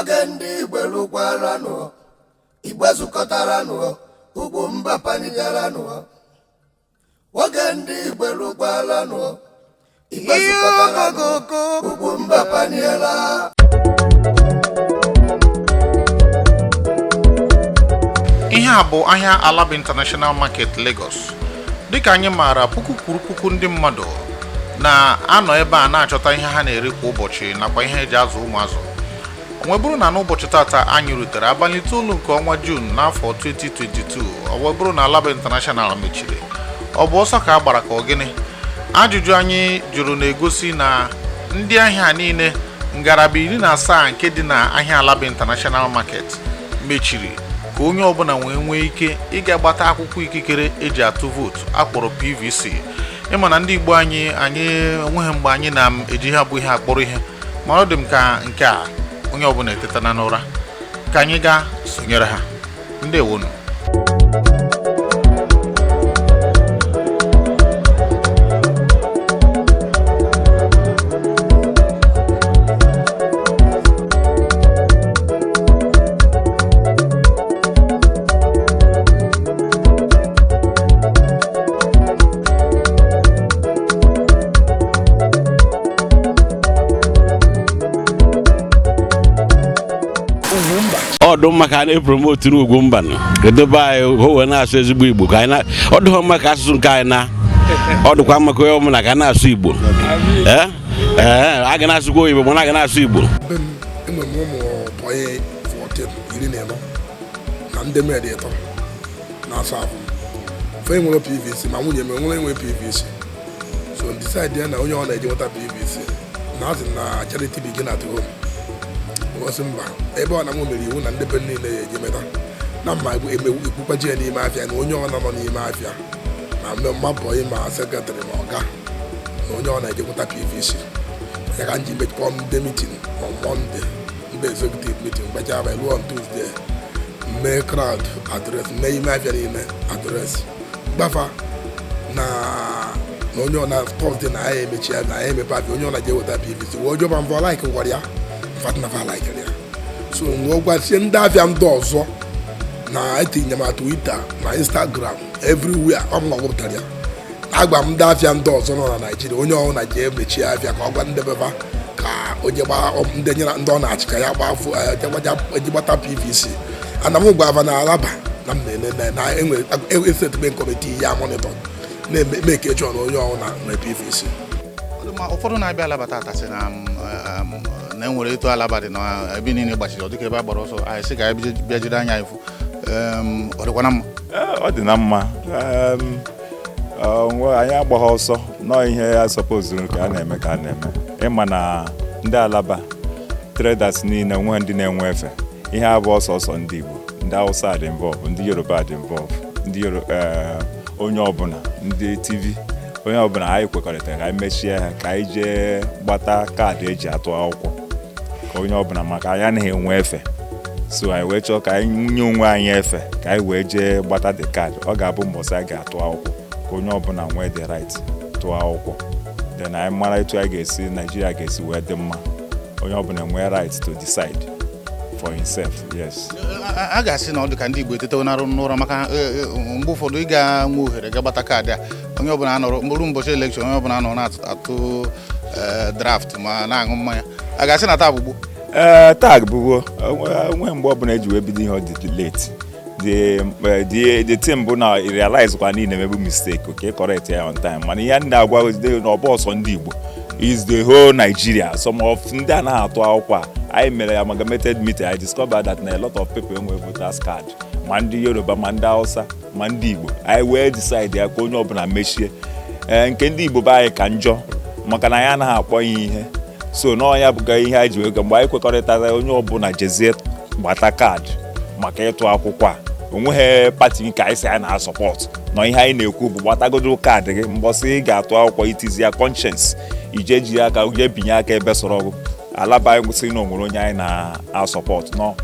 Oge ndị Igbo lụkwaranụ, Igbo zukọtaranụ, Ugwumba panigaranụ. Oge ndị Igbo lụkwaranụ, Igbo zukọtaranụ, Ugwumba paniela. Ihe a bụ ahịa Alaba International Market, Lagos. Dịka anyị maara, puku kwuru puku ndị mmadụ na-anọ ebe a na-achọta ihe ha na-eri kwa ụbọchị nakwa ihe eji azụ ụmụazụ. O wee bụrụ na n'ụbọchị tata anyị rutere abalị 9 nke ọnwa Juun n'afọ 2022, ọ wee bụrụ na Alaba International mechiri. Ọ bụ ọsọ ka a gbara ka ọ gịnị? Ajụjụ anyị jụrụ na-egosi na ndị ahịa niile ngalaba 17 nke dị na ahịa Alaba International Market mechiri ka onye ọbụla wee nwee ike ịga gbata akwụkwọ ikikere eji atụ vootu akpọrọ PVC. Ịma na ndị Igbo anyị enweghị mgbe anyị na-eji ha bụ ihe akpọrọ ihe, mana ọ dị m ka nke a onye ọbụla etetana n'ụra. Ka anyị gaa sonyere ha. Ndewonu. Ọdụ mma ka a na-epromote n'Ugwumba nụ edobe anyị ka o wee na-asụ ezigbo Igbo, ka anyị na ọ dịghọ mma ka asụsụ nke anyị na ọ dịkwa mma ka onye ọbụla ka a na-asụ Igbo. Ee ee, a ga na-asụkwa oyibo, mana a ga na-asụ Igbo. Be m, enwere m ụmụ boy 14, 14, na ndị maid 3 na-asa ahụ m. Fe nwere PVC, ma nwunye m enwere enwe PVC, so decide ya na onye ọ na-eji nweta PVC na asị na charity begin at home. Gosi mba ebe ọ na m mere iwu na ndị be niile ya eji meta na mma ekwukwaji ya n'ime afịa, na onye ọ nọ n'ime afịa ma mma boy ma secretary ma ọga, na onye ọ na-eji nweta PVC ya ka m ji mekpọọ ndị meeting on Monday, ndị executive meeting gbacha abalị ruo on Tuesday, mee crowd address, mee ime afịa niile address, gbafa na onye ọ na Thursday na ya emechi ya, na ya emepe afịa, onye ọ na-eje weta PVC. Wee jọba mvọ like gwara ya mfatna fa like ya, so mgbe gwasie ndị afịa ndị ọzọ na etinye ma Twitter na Instagram, everywhere ọ m gwapụtara ya. Agba m ndị afịa ndị ọzọ nọ na Naijiria, onye ọbụla ji emechi afịa ka ọ gwa ndị beba ka o je gbaa ndị nyere ndị ọ na-achị ka ya gbaa eji gbata PVC. Ana m gwa ava na Alaba na m na-ene na enwere esetbe committee ya monitor na-eme ka sure na onye ọbụla nwere PVC. Ma ụfọdụ na-abịa Alaba tata sị na enwere etu Alaba dị na ebe niile gbachiri, ọ dịka ebe a gbara ọsọ. Anyị sị ka anyị bịa jiri anya ifu. Ọ dịkwa na mma? Ọ dị na mma. Anyị agbaghị ọsọ nọọ, ihe a sọpozuru ka a na-eme ka a na-eme. Ịma na ndị Alaba traders niile nwe ndị na-enwe efe ihe abụ ọsọ ndị Igbo, ndị Hausa dị involve, ndị Yoruba dị involve, ndị onye ọbụla, ndị TV, onye ọbụla. Anyị kwekọrịtara ka anyị mechie ha ka anyị jee gbata kaadị eji atụ akwụkwọ ka onye ọbụla, maka anyị anaghị enwe efe. So anyị wee chọọ ka anyị nye onwe anyị efe ka anyị wee jee gbata the card. Ọ ga-abụ mbọsị anyị ga-atụ akwụkwọ ka onye ọbụla nwee the right tụọ akwụkwọ. Then anyị mara etu anyị ga-esi Naijiria ga-esi wee dị mma, onye ọbụla nwee right to decide for himself, yes. A ga-asị na ọ dị ka ndị Igbo etetewo narụ n'ụra, maka mgbe ụfọdụ ị ga-nwe ohere ga gbata kaadị a, onye ọbụla anọrọ mkpụrụ ụbọchị election, onye ọbụla anọ na-atụ draft ma na-aṅụ mmanya. A ga-asị na taa bụ gboo? Ee, taa bụgo onwe mgbe ọbụla eji wee bido ihe, ọ dị late. The thing bụ na realize kwa niile emebu mistake, okay, correct ya on time. Mana ihe ndị agwa na ọbụ ọsọ ndị Igbo is the whole Nigeria. Some of ndị anaghị atụ akwụkwọ a, anyị mere amalgamated meeting, I discovered that na a lot of people enwe voters card, ma ndị Yoruba, ma ndị Hausa, ma ndị Igbo. Anyị wee decide ya ka onye ọbụla mechie. Ee, nke ndị Igbo be anyị ka njọ, maka na anyị anaghị akpọ ya ihe. So n'ọnya bụga ihe anyị ji wee mgbe anyị kwekọrịtara, onye ọbụla jezie gbata kaadị maka ịtụ akwụkwọ a. Onweghị party nke anyị si anyị na-asupport nọ. Ihe anyị na-ekwu bụ gbatagodo kaadị gị, mbọsị ị ga-atụ akwụkwọ, itizi ya conscience, ije ji aka jee binye aka ebe sọrọ ọgụ. Alaba anyị kwụsị na onwere onye anyị na-asupport nọ,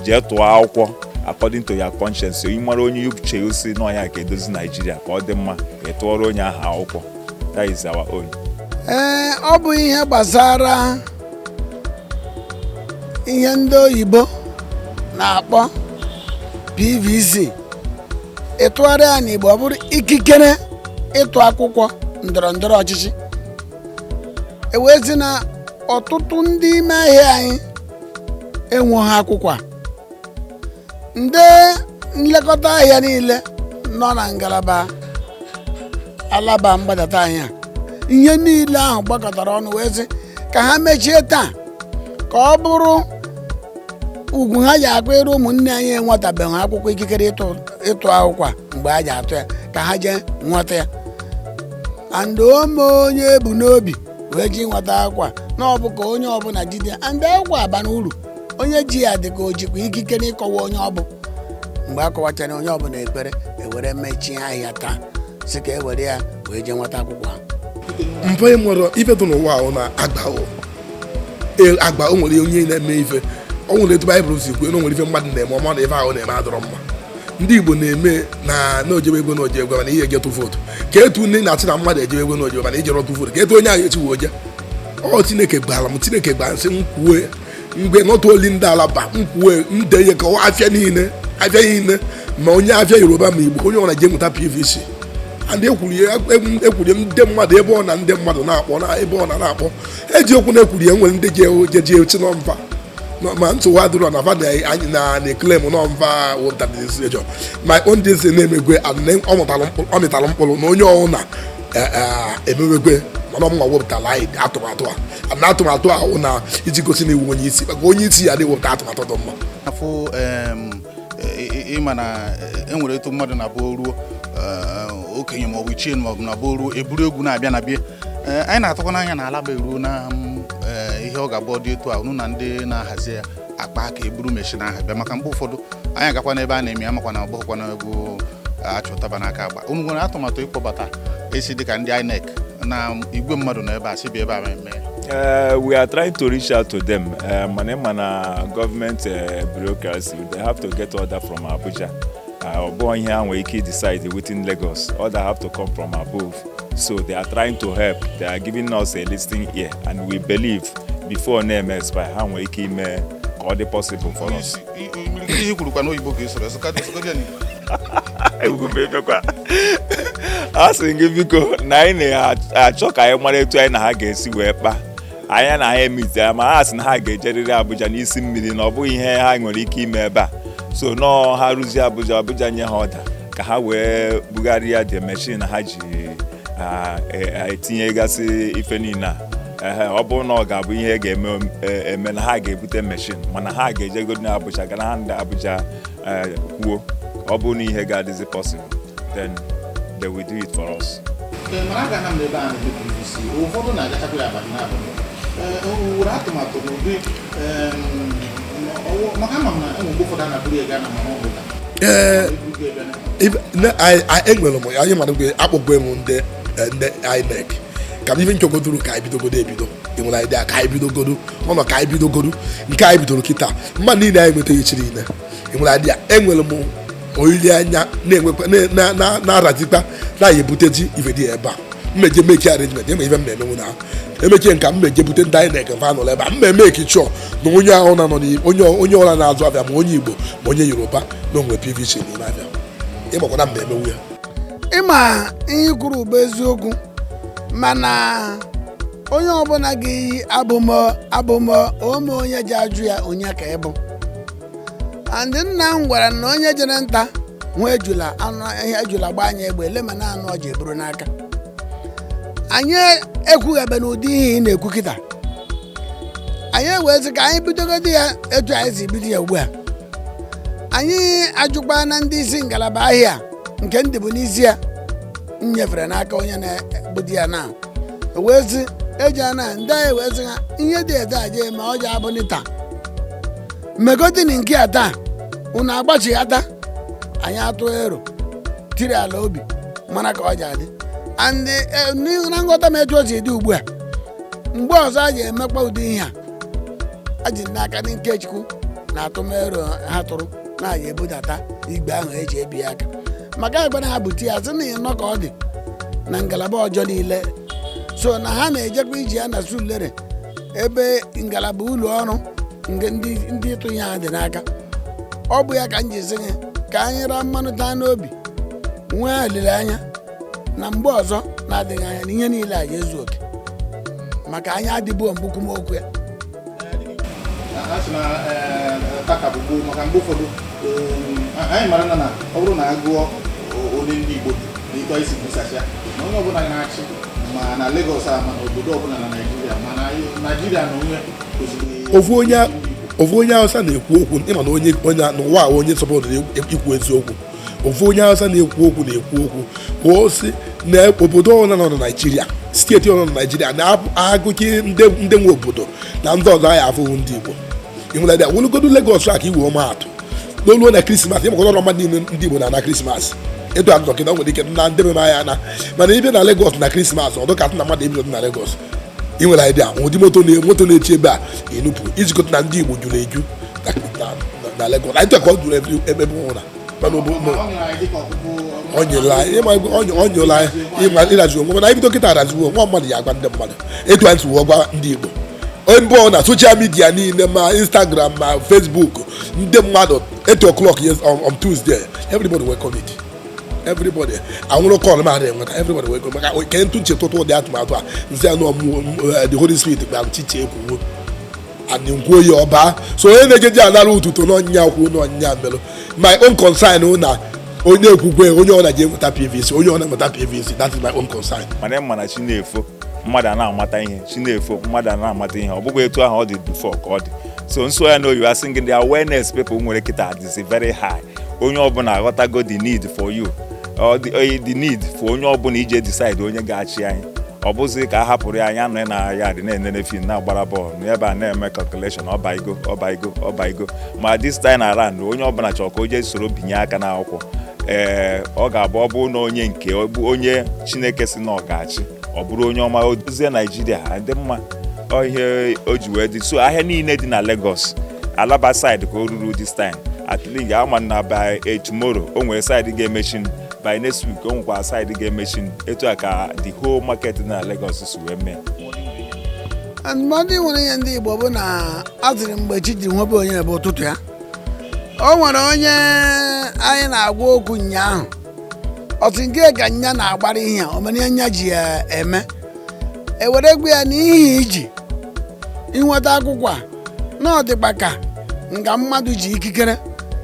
jee tụọ akwụkwọ according to your conscience. Ị mara onye uche osi n'ọnya ka edozi Naijiria ka ọ dị mma, ị tụọrọ onye ahụ akwụkwọ. That is our own. Ee, ọ bụ ihe gbasara Ihe ndị oyibo na-akpọ PVC, ịtụgharị ya n'Igbo, ọ bụrụ ikikere ịtụ akwụkwọ ndọrọ ndọrọ ọchịchị. Ewezi na ọtụtụ ndị ime ahịa anyị enweghị akwụkwọ a. Ndị nlekọta ahịa niile nọ na ngalaba Alaba mgbadata anyị a, ihe niile ahụ gbakọtara ọnụ wee sị ka ha mechie taa, ka ọ bụrụ ugwu ha ji akpịrị ụmụnne anyị enwetabeghị akwụkwọ ikikere ịtụ akwụkwọ a. Mgbe a ji atụ ya, ka ha jee nweta ya. And ome onye ebu n'obi wee ji nweta akwụkwọ a, na ọ bụ ka onye ọbụla jide ya. And akwụkwọ aba n'uru onye ji ya dị ka o jikwa ikikere ịkọwa onye ọ bụ. Mgbe a kọwachara onye ọbụla ekpere, ewere mechie ahịa taa, si ka e were ya wee jee nweta akwụkwọ ahụ. Mfe nwere ife dị n'ụwa ahụ na agba o. Agba o nwere onye na-eme ife, o nwere etu Baịbụl si kwuo na o nwere ife mmadụ na-eme ọma na ife ahụ na-eme adọrọ mma. Ndị Igbo na-eme na ojebe ego na ojebe, mana ihe eje tụ vootu ka etu ndị na-achị na mmadụ ejebe ego na ojebe, mana ijere tụ vootu ka etu onye ahụ echi wee oje. Ọ Chineke gbara m, Chineke gbara nsị m kwue mgbe nọtụ oli ndị Alaba m kwue nde ihe ka afịa niile, afịa niile, ma onye afịa Yoruba ma Igbo, onye ọbụla je nweta PVC. And ekwurie ndị mmadụ ebe ọ na ndị mmadụ na-akpọ na ebe ọ na na-akpọ eji okwu na-ekwurie nwere ndị je je chi nọmba ma nsogbu adịrọ na fa anyị na na-eclaim nọmba wepụtara decision. My own this na-emegwe and ọ mịtara mkpụrụ na onye ọwụ na emewegwe, mana ọmụnwa wepụtara anyị atụmatụ a. And atụmatụ a wụ na iji gosi na iwu onye isi, maka onye isi ya na-ewepụta atụmatụ dị mma. Afụ ịma na enwere etu mmadụ na-abụ ruo okenye maọbụ ichie maọbụ na bụ ruo eburu egwu na-abịa na bie. Anyị na-atụkwa n'anya na Alaba eruo na ihe ọ ga-abụ dị etu a, unu na ndị na-ahazi ya akpa aka eburu machine ahụ bịa, maka mgbe ụfọdụ anyị agakwa n'ebe a na-eme ya, makwa na ọ bụghịkwa na egwu achụtaba n'aka agba. Unu nwere atụmatụ ịkpọbata esi dịka ndị INEC na igwe mmadụ nọ ebe a si bịa ebe a mee? We are trying to reach out to them. Mana ịma na government bureaucracy, they have to get order from Abuja. Ọ bụghị ihe ha nwere ike decide within Lagos. Order have to come from above. So they are trying to help. They are giving us a listening ear, and we believe before name expire, ha nwere ike ime ka ọ dị possible for us. Ihe kwurukwa n'oyibo ka esoro esokọdị ya n'Igbo. Ebumefekwa a sị gị, biko, na anyị na-achọ ka anyị mara etu anyị na ha ga-esi wee kpaa anya na ha emite, ma ha sị na ha ga-ejerịrị Abuja n'isi mmiri, na ọ bụghị ihe ha nwere ike ime ebe a. So nọọ ha rụzie Abuja, Abuja nye ha ọda ka ha wee bugharịa the machine ha ji etinyegasị ife niile a. Ehe, ọ bụrụ na ọ ga-abụ ihe ga-eme eme na ha ga-ebute machine, mana ha ga-ejegodi na Abuja gara ha ndị Abuja kwuo, ọ bụrụ na ihe ga-adịzi possible, then they will do it for us. Mana aga m n'ebe a na-eme PVC, ụfọdụ na-agachakwa ya abalị n'abalị. Were atụmatụ n'ụdị maka ama m na enwe mgbe ụfọdụ a na-abụrụ ya gaa na mana ụlọ ụka. Ee, enwere m anyị mara mgbe akpọgwe m ndị INEC ka m ife nchọgodoro ka anyị bidogodo ebido. Ị nwere idea ka anyị bidogodo ọnọ, ka anyị bidogodo nke anyị bidoro kịta, mmadụ niile anyị nwetaghị echi niile. Ị nwere idea? Enwere m olileanya na-enwekwa na-arazikwa na anyị ebute ji ife dị ebe a mmeje meki arrangement. Enwe ife m na-emenwu na emechie nka mmeje bute ndị INEC mfa nọrọ ebe a mma emeki chọọ na onye ahụ na-anọ n'ime onye ọla na-azụ afịa, ma onye Igbo ma onye Yoruba, na onwe PVC n'ime afịa. Ịgbakwana m na-emewu ya. Ịma ihe i kwuru bụ eziokwu, mana onye ọbụla ga-eyi abụmọ abụmọ ome onye ji ajụ ya onye ka ịbụ. And nna m gwara na onye jere nta hụ ejula anụ ihe ejula gba anya egbe ele, mana anụ ọ ji eburu n'aka. Anyị ekwughebe n'ụdị ihe ị na-ekwu kịta. Anyị ewezi ka anyị bidogodi ya etu anyị si bido ya ugbu a. Anyị ajụkwa na ndị isi ngalaba ahịa nke ndị bụ n'isi ya m nyefere n'aka onye na-ebu ya na wezi eji ana ndị anyị wezi ha ihe dị ede aja ma ọ ji abụ nịta megodin nke a taa. Unu agbachighata anyị atụ ero tiri ala obi mara ka ọ ji adị. And na nghọta m, etu o si dị ugbu a, mgbe ọzọ a ga-emekwa ụdị ihe a, aji n'aka ndị Nkechukwu na atụmero ha tụrụ na-aya ebudata igbe ahụ eji ebi aka maka agbara ha bute ya, sị na ịnọ ka ọ dị na ngalaba ọjọọ niile. So na ha na-ejekwa iji ya na Surulere ebe ngalaba ụlọ ọrụ. Nke ndị ịtụ ihe a dị n'aka, ọ bụ ya ka m ji sị gị ka anyị raa mmanụ taa n'obi, nwee olileanya na mgbe ọzọ na-adịghị anya na ihe niile a ga-ezu oke, maka anyị adịbuo mgbukwumokwu ya. A sị na taka bụ gboo, maka mgbe ụfọdụ anyị mara na ọ bụrụ na a gụọ onye ndị Igbo dị na ịtọ isi kwusasịa na onye ọbụla na-achị, ma na Lagos a, ma na obodo ọbụla na Naịjirịa, ma na Naịjirịa na onwe kwesịrị. Ofu onye Hausa na-ekwu okwu, ịma na onye n'ụwa a, onye sọpọtụrụ ikwu eziokwu. Ofu onye Hausa na-ekwu okwu ka o si na obodo ọbụla nọ na Naijiria, steeti ọbụla nọ na Naijiria, na-agụke ndị nwe obodo na ndị ọzọ, anyị afụghị ndị Igbo. Ịnwere dị wulugodu Lagos a ka iwe ọmaatụ n'oluo na Krismas, ịmakọta ọrụ mmadụ niile ndị Igbo na-ana Krismas etu a nọ kịta. Nwere ike na ndị meme anya na, mana ịbịa na Lagos na Krismas, ọ dịka na mmadụ ebido na Lagos. Ị nwere idea ụdị moto na-echi ebe a enupụ ijikọta na ndị Igbo juru eju na Lagos. Anyị ka ọ juru ebe ụra, mana ọ nyere anyị ọ nyere anyị ịma ịrazi onwe. Mana anyị bido kịta araziwo nwa mmadụ ya agwa ndị mmadụ etu anyị si wee gwa ndị Igbo mbụ na social media niile, ma Instagram ma Facebook, ndị mmadụ 8 o'clock, yes, on Tuesday, everybody welcome it. Everybody anwụrụ call ma enweta, everybody welcome, maka ke ntụ nche tụtụ ụdị atụmatụ a nsị anụ the Holy Spirit gbara chiche ekwuwo and nkwuo ya ọba. So onye na-ejeji anara ụtụtụ n'ọnyịnya kwuo n'ọnyịnya melụ. My own concern na onye ekwukwe, onye ọ na-eje nweta PVC, onye ọ na-enweta PVC, that is my own concern. Mana ịma na chi na-efo, mmadụ a na-amata ihe. Chi na-efo, mmadụ a na-amata ihe. Ọ bụghị etu ahụ ọ dị before ka ọ dị. So nso ya n'oyibo asị gị, the awareness people nwere kịta is very high. Onye ọbụla aghọtago the need for you or the need for onye ọbụla ije decide onye ga-achị anyị. Ọ bụzi ka a hapụrụ ya, anyị anọ na ya dị na-enene film, na-agbara bọọlụ n'ebe a, na-eme calculation, ọbaigo, ọbaigo, ọbaigo. Ma this time around, onye ọbụla chọrọ ka o jee soro binye aka n'akwụkwọ. Ee, ọ ga-abụ, ọ bụrụ na onye nke ọ bụ onye Chineke si na ọ ga-achị, ọ bụrụ onye ọma, o dozie Naijiria dị mma. Ọ ihe o ji wee dị so, ahịa niile dị na Lagos, Alaba side ka o ruru this time. At least ama na by tomorrow o nwere side ga-emechi, by next week o nwekwara side ga-emechi. Etu a ka the whole market dị na Lagos si wee mee. Ndụmọdụ nwere ihe ndị Igbo bụ na a sịrị mgbe chi jiri nwebe onye bụ ụtụtụ ya. O nwere onye anyị na-agwa okwu ụnyaahụ, ọtụ nke ka nya na-agbara ihe a, o mere ihe nya ji ya eme, ewere gwa ya na ihe iji ịnweta akwụkwọ a na ọ dịkwa ka nga mmadụ ji ikikere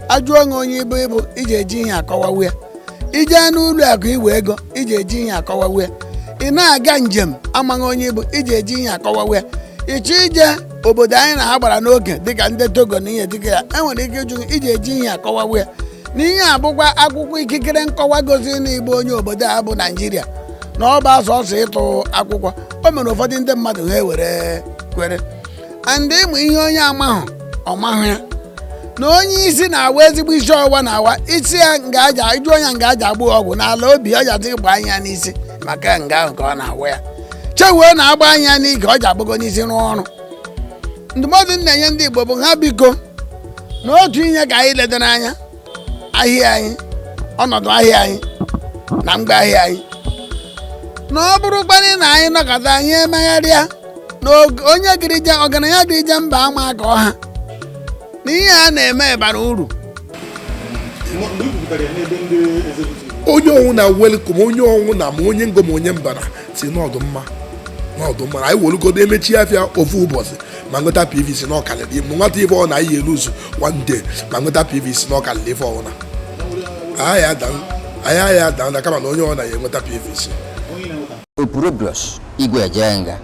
ajụọ gị onye ịbụ ịbụ iji eji ihe akọwawu ya. Ije n'ụlọ akụ iwe ego, iji eji ihe akọwawu ya. Ị na-aga njem, amaghị onye ịbụ, iji eji ihe akọwawu ya. Ịchọ ije obodo anyị na ha gbara n'oge dịka ndị Togo na ihe dịka ya, enwere ike ịjụ gị iji eji ihe akọwawu ya. Na ihe abụkwa akwụkwọ ikikere nkọwa gosiri na ịbụ onye obodo a bụ Naijiria, na ọ bụ asọsọ ịtụ akwụkwọ. O mere ụfọdụ ndị mmadụ ha ewere kwere and ịmụ ihe onye amahụ ọ mahụ ya na onye isi na-awa ezigbo isi ọwụwa na-awa isi ya nga aja ịjụ onye nga aja agba ọgwụ n'ala obi ọ ji adị gba anya n'isi, maka nga ahụ ka ọ na-awa ya chewuo na-agba anya n'ike ọ ji agbago n'isi rụọ ọrụ. Ndụmọdụ m na-enye ndị Igbo bụ ha biko, na otu ihe ka anyị ledoro anya ahịa anyị, ọnọdụ ahịa anyị na mgbe ahịa anyị, na ọ bụrụkwanị na anyị nọkọta anyị emegharịa na onye girije ọgaranya girije mba ama ka ọha na ihe a na-eme bara uru. Mgbe i kwupụtara ya n'ebe ndị executive? Onye ọnwụ na welcome, onye ọnwụ na ma onye ngo ma onye mbara si n'ọdụ mma, n'ọdụ mma na anyị welugodo emechi afịa ofu ụbọchị ma nweta PVC na ọkalịrị ma nwata ife ọ na anyị eluzu one day ma nweta PVC na ọkalịrị ife ọwụna anyị ada anyị anyị ada na kama na onye ọ na ya enweta PVC. Onye na-enweta Opurobios Igwe Ejenga.